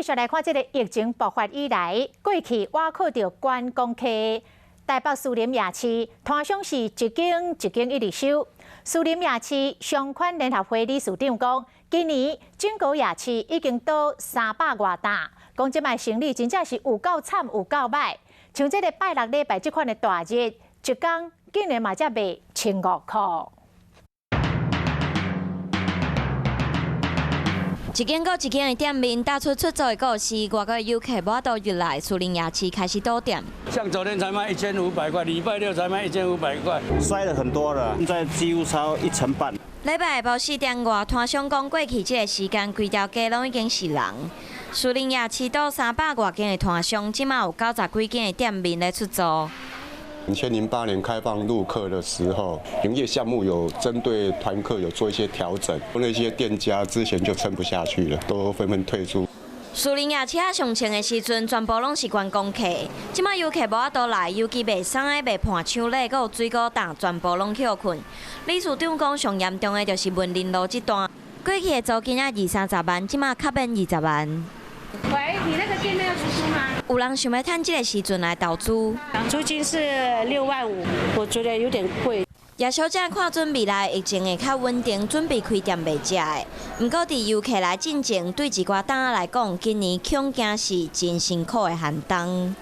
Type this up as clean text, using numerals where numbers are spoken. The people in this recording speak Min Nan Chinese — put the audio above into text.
繼續來看這个疫情爆發以來，過去倚靠著觀光客，台北士林夜市攤商是一間一間一直收。士林夜市商圈聯合會理事長講，今年整個夜市已經倒三百外擔，講這擺生意真正是有夠慘有夠䆀。像這个拜六禮拜這款的大日，一工竟然嘛才賣1500箍。一間閣一間的店面打出出租的告示，外國遊客無法度入來，士林夜市開始倒店。像昨天才賣1500塊，禮拜六才賣1500塊，摔了很多了，現在幾乎超一成半。禮拜下晡4點外，攤商講過去這个時間，規條街攏已經是人。士林夜市倒300外間的攤商，這馬有90幾間的店面咧出租。 2008年開放陸客的時候，營業項目有針對團客有做一些調整，那些店家之前就撐不下去了，都紛紛退出。士林夜市仔上衝的時陣，全部攏是觀光客。這馬遊客無法度來，尤其賣衫的、賣伴手禮，閣有水果檔，全部攏歇睏。理事長講，上嚴重的就是文林路這段，過去的租金啊二三十萬，這馬較免20萬。喂，你那個店面要出租嗎？有人想欲趁這个時陣來投資。租金是6萬5，我覺得有點貴。葉小姐看準未來疫情會較穩定，準備開店賣食的。毋過佇遊客來進前，對一寡檔仔來講，今年恐驚是真辛苦的寒冬。